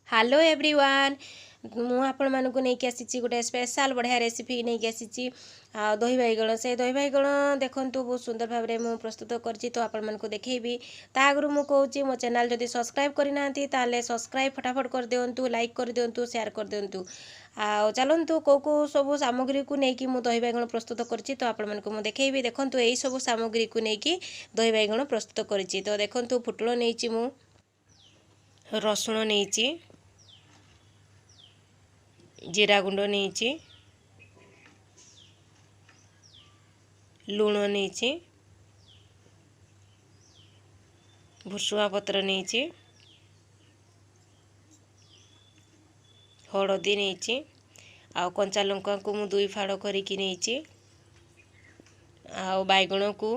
Hello everyone, ମୁଁ ଆପଣମାନଙ୍କୁ ନେଇକି ଆସିଛି ଗୋଟେ ସ୍ପେଶାଲ୍ ବଢ଼ିଆ ରେସିପି ନେଇକି ଆସିଛି, ଆଉ ଦହି ବାଇଗଣ। ସେ ଦହି ବାଇଗଣ ଦେଖନ୍ତୁ, ବହୁତ ସୁନ୍ଦର ଭାବରେ ମୁଁ ପ୍ରସ୍ତୁତ କରିଛି, ତ ଆପଣମାନଙ୍କୁ ଦେଖେଇବି। ତା ଆଗରୁ ମୁଁ କହୁଛି, ମୋ ଚ୍ୟାନେଲ୍ ଯଦି ସବସ୍କ୍ରାଇବ୍ କରିନାହାନ୍ତି ତାହେଲେ ସବସ୍କ୍ରାଇବ୍ ଫଟାଫଟ କରିଦିଅନ୍ତୁ, ଲାଇକ୍ କରିଦିଅନ୍ତୁ, ସେୟାର କରିଦିଅନ୍ତୁ। ଆଉ ଚାଲନ୍ତୁ, କେଉଁ କେଉଁ ସବୁ ସାମଗ୍ରୀକୁ ନେଇକି ମୁଁ ଦହି ବାଇଗଣ ପ୍ରସ୍ତୁତ କରିଛି, ତ ଆପଣମାନଙ୍କୁ ମୁଁ ଦେଖେଇବି। ଦେଖନ୍ତୁ, ଏଇସବୁ ସାମଗ୍ରୀକୁ ନେଇକି ଦହି ବାଇଗଣ ପ୍ରସ୍ତୁତ କରିଛି। ତ ଦେଖନ୍ତୁ, ପୋଟଳ ନେଇଛି ମୁଁ, ରସୁଣ ନେଇଛି, ଜିରା ଗୁଣ୍ଡ ନେଇଛି, ଲୁଣ ନେଇଛି, ଭୃସୁଙ୍ଗା ପତ୍ର ନେଇଛି, ହଳଦୀ ନେଇଛି, ଆଉ କଞ୍ଚା ଲଙ୍କାକୁ ମୁଁ 2 ଫାଳ କରିକି ନେଇଛି, ଆଉ ବାଇଗଣକୁ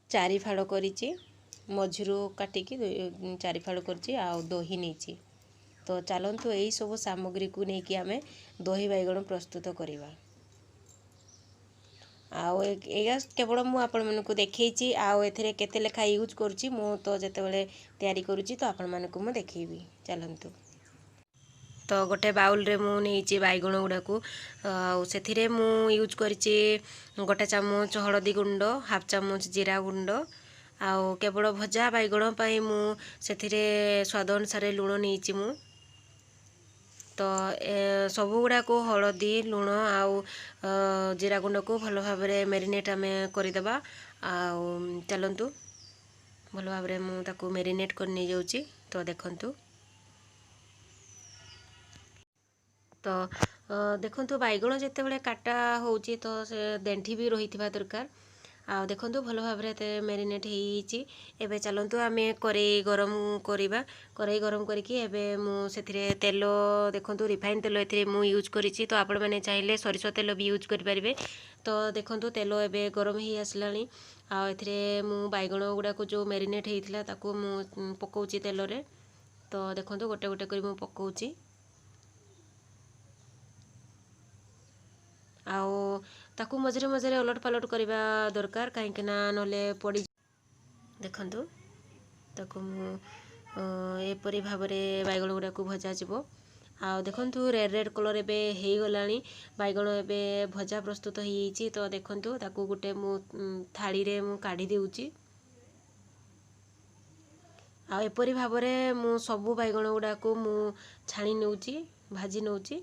4 ଫାଳ କରିଛି, ମଝିରୁ କାଟିକି 4 ଫାଳ କରିଛି, ଆଉ ଦହି ନେଇଛି। ତ ଚାଲନ୍ତୁ, ଏଇସବୁ ସାମଗ୍ରୀକୁ ନେଇକି ଆମେ ଦହି ବାଇଗଣ ପ୍ରସ୍ତୁତ କରିବା। ଆଉ ଏଇଆ କେବଳ ମୁଁ ଆପଣମାନଙ୍କୁ ଦେଖେଇଛି, ଆଉ ଏଥିରେ କେତେ ଲେଖା ୟୁଜ୍ କରୁଛି ମୁଁ ତ ଯେତେବେଳେ ତିଆରି କରୁଛି ତ ଆପଣମାନଙ୍କୁ ମୁଁ ଦେଖେଇବି। ଚାଲନ୍ତୁ, ତ ଗୋଟେ ବାଉଲରେ ମୁଁ ନେଇଛି ବାଇଗଣ ଗୁଡ଼ାକୁ, ଆଉ ସେଥିରେ ମୁଁ ୟୁଜ୍ କରିଛି 1 ଚାମଚ ହଳଦୀ ଗୁଣ୍ଡ, ହାଫ୍ ଚାମଚ ଜିରା ଗୁଣ୍ଡ, ଆଉ କେବଳ ଭଜା ବାଇଗଣ ପାଇଁ ମୁଁ ସେଥିରେ ସ୍ୱାଦ ଅନୁସାରେ ଲୁଣ ନେଇଛି ମୁଁ। ତ ସବୁଗୁଡ଼ାକୁ ହଳଦୀ, ଲୁଣ ଆଉ ଜିରା ଗୁଣ୍ଡକୁ ଭଲ ଭାବରେ ମ୍ୟାରିନେଟ୍ ଆମେ କରିଦେବା। ଆଉ ଚାଲନ୍ତୁ, ଭଲ ଭାବରେ ମୁଁ ତାକୁ ମ୍ୟାରିନେଟ୍ କରି ନେଇଯାଉଛି। ତ ଦେଖନ୍ତୁ, ତ ଦେଖନ୍ତୁ, ବାଇଗଣ ଯେତେବେଳେ କାଟା ହେଉଛି ତ ସେ ଦେଣ୍ଠି ବି ରହିଥିବା ଦରକାର। ଆଉ ଦେଖନ୍ତୁ, ଭଲ ଭାବରେ ଏତେ ମ୍ୟାରିନେଟ୍ ହେଇଯାଇଛି। ଏବେ ଚାଲନ୍ତୁ, ଆମେ କରେଇ ଗରମ କରିବା। କରେଇ ଗରମ କରିକି ଏବେ ମୁଁ ସେଥିରେ ତେଲ, ଦେଖନ୍ତୁ, ରିଫାଇନ୍ ତେଲ ଏଥିରେ ମୁଁ ୟୁଜ୍ କରିଛି, ତ ଆପଣମାନେ ଚାହିଁଲେ ସୋରିଷ ତେଲ ବି ୟୁଜ୍ କରିପାରିବେ। ତ ଦେଖନ୍ତୁ, ତେଲ ଏବେ ଗରମ ହେଇ ଆସିଲାଣି, ଆଉ ଏଥିରେ ମୁଁ ବାଇଗଣ ଗୁଡ଼ାକୁ ଯେଉଁ ମ୍ୟାରିନେଟ୍ ହେଇଥିଲା ତାକୁ ମୁଁ ପକାଉଛି ତେଲରେ। ତ ଦେଖନ୍ତୁ, ଗୋଟେ ଗୋଟେ କରି ମୁଁ ପକାଉଛି, ଆଉ ତାକୁ ମଝିରେ ମଝିରେ ଓଲଟ ପାଲଟ କରିବା ଦରକାର, କାହିଁକି ନା ନହେଲେ ପଡ଼ି। ଦେଖନ୍ତୁ, ତାକୁ ମୁଁ ଏପରି ଭାବରେ ବାଇଗଣ ଗୁଡ଼ାକୁ ଭଜାଯିବ। ଆଉ ଦେଖନ୍ତୁ, ରେଡ଼୍ ରେଡ଼୍ କଲର୍ ଏବେ ହେଇଗଲାଣି ବାଇଗଣ, ଏବେ ଭଜା ପ୍ରସ୍ତୁତ ହେଇଯାଇଛି। ତ ଦେଖନ୍ତୁ, ତାକୁ ଗୋଟେ ମୁଁ ଥାଳିରେ ମୁଁ କାଢ଼ି ଦେଉଛି, ଆଉ ଏପରି ଭାବରେ ମୁଁ ସବୁ ବାଇଗଣ ଗୁଡ଼ାକୁ ମୁଁ ଛାଣି ନେଉଛି, ଭାଜି ନେଉଛି।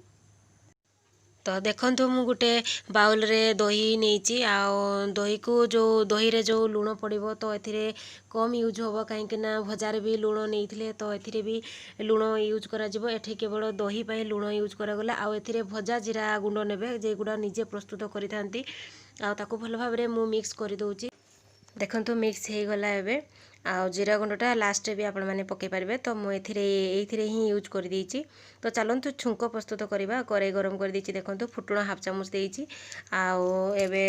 ତ ଦେଖନ୍ତୁ, ମୁଁ ଗୋଟେ ବାଉଲରେ ଦହି ନେଇଛି, ଆଉ ଦହିକୁ ଯେଉଁ ଦହିରେ ଯେଉଁ ଲୁଣ ପଡ଼ିବ ତ ଏଥିରେ କମ୍ ୟୁଜ୍ ହେବ, କାହିଁକି ନା ଭଜାରେ ବି ଲୁଣ ନେଇଥିଲେ, ତ ଏଥିରେ ବି ଲୁଣ ୟୁଜ୍ କରାଯିବ। ଏଠି କେବଳ ଦହି ପାଇଁ ଲୁଣ ୟୁଜ୍ କରାଗଲା। ଆଉ ଏଥିରେ ଭଜା ଜିରା ଗୁଣ୍ଡ ନେବେ, ଯେଗୁଡ଼ା ନିଜେ ପ୍ରସ୍ତୁତ କରିଥାନ୍ତି, ଆଉ ତାକୁ ଭଲ ଭାବରେ ମୁଁ ମିକ୍ସ କରିଦେଉଛି। ଦେଖନ୍ତୁ, ମିକ୍ସ ହେଇଗଲା ଏବେ। ଆଉ ଜିରା ଗୁଣ୍ଡଟା ଲାଷ୍ଟରେ ବି ଆପଣମାନେ ପକାଇ ପାରିବେ, ତ ମୁଁ ଏଥିରେ ଏଇଥିରେ ହିଁ ୟୁଜ୍ କରିଦେଇଛି। ତ ଚାଲନ୍ତୁ, ଛୁଙ୍କ ପ୍ରସ୍ତୁତ କରିବା। କରେଇ ଗରମ କରିଦେଇଛି। ଦେଖନ୍ତୁ, ଫୁଟଣ ହାଫ୍ ଚାମଚ ଦେଇଛି, ଆଉ ଏବେ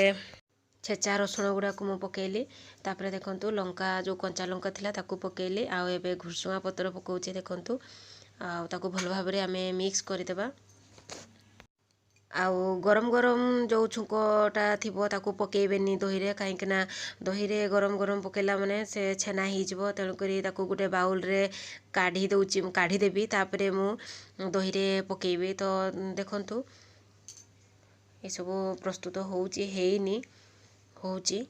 ଛେଚା ରସୁଣ ଗୁଡ଼ାକୁ ମୁଁ ପକାଇଲି। ତାପରେ ଦେଖନ୍ତୁ, ଲଙ୍କା ଯେଉଁ କଞ୍ଚା ଲଙ୍କା ଥିଲା ତାକୁ ପକାଇଲି, ଆଉ ଏବେ ଭୃସୁଙ୍ଗା ପତ୍ର ପକାଉଛି। ଦେଖନ୍ତୁ, ଆଉ ତାକୁ ଭଲ ଭାବରେ ଆମେ ମିକ୍ସ କରିଦେବା। ଆଉ ଗରମ ଗରମ ଯେଉଁ ଛୁଙ୍କଟା ଥିବ ତାକୁ ପକାଇବେନି ଦହିରେ, କାହିଁକିନା ଦହିରେ ଗରମ ଗରମ ପକାଇଲା ମାନେ ସେ ଛେନା ହେଇଯିବ। ତେଣୁକରି ତାକୁ ଗୋଟେ ବାଉଲରେ କାଢ଼ି ଦେଉଛି, ମୁଁ କାଢ଼ିଦେବି, ତାପରେ ମୁଁ ଦହିରେ ପକାଇବି। ତ ଦେଖନ୍ତୁ, ଏସବୁ ପ୍ରସ୍ତୁତ ହେଉଛି, ହେଇନି, ହେଉଛି।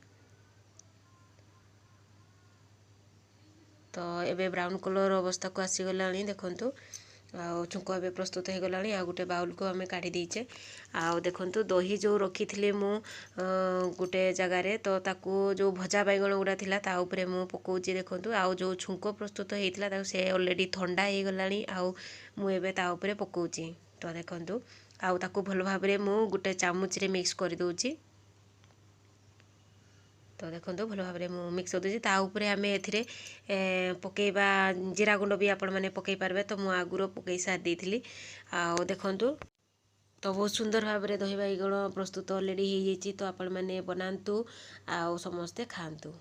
ତ ଏବେ ବ୍ରାଉନ୍ କଲର୍ ଅବସ୍ଥାକୁ ଆସିଗଲାଣି। ଦେଖନ୍ତୁ, ଆଉ ଛୁଙ୍କ ଏବେ ପ୍ରସ୍ତୁତ ହେଇଗଲାଣି, ଆଉ ଗୋଟେ ବାଉଲକୁ ଆମେ କାଢ଼ି ଦେଇଛେ। ଆଉ ଦେଖନ୍ତୁ, ଦହି ଯେଉଁ ରଖିଥିଲି ମୁଁ ଗୋଟେ ଜାଗାରେ, ତ ତାକୁ ଯେଉଁ ଭଜା ବାଇଗଣ ଗୁଡ଼ା ଥିଲା ତା ଉପରେ ମୁଁ ପକାଉଛି। ଦେଖନ୍ତୁ, ଆଉ ଯେଉଁ ଛୁଙ୍କ ପ୍ରସ୍ତୁତ ହେଇଥିଲା ତାକୁ ସେ ଅଲରେଡ଼ି ଥଣ୍ଡା ହେଇଗଲାଣି, ଆଉ ମୁଁ ଏବେ ତା ଉପରେ ପକାଉଛି। ତ ଦେଖନ୍ତୁ, ଆଉ ତାକୁ ଭଲ ଭାବରେ ମୁଁ ଗୋଟେ ଚାମଚରେ ମିକ୍ସ କରିଦେଉଛି। ତ ଦେଖନ୍ତୁ, ଭଲ ଭାବରେ ମୁଁ ମିକ୍ସ କରିଦେଉଛି। ତା ଉପରେ ଆମେ ଏଥିରେ ପକାଇବା ଜିରା ଗୁଣ୍ଡ ବି ଆପଣମାନେ ପକାଇ ପାରିବେ, ତ ମୁଁ ଆଗରୁ ପକାଇ ସାରି ଦେଇଥିଲି। ଆଉ ଦେଖନ୍ତୁ, ତ ବହୁତ ସୁନ୍ଦର ଭାବରେ ଦହି ବାଇଗଣ ପ୍ରସ୍ତୁତ ଅଲରେଡ଼ି ହେଇଯାଇଛି। ତ ଆପଣମାନେ ବନାନ୍ତୁ ଆଉ ସମସ୍ତେ ଖାଆନ୍ତୁ।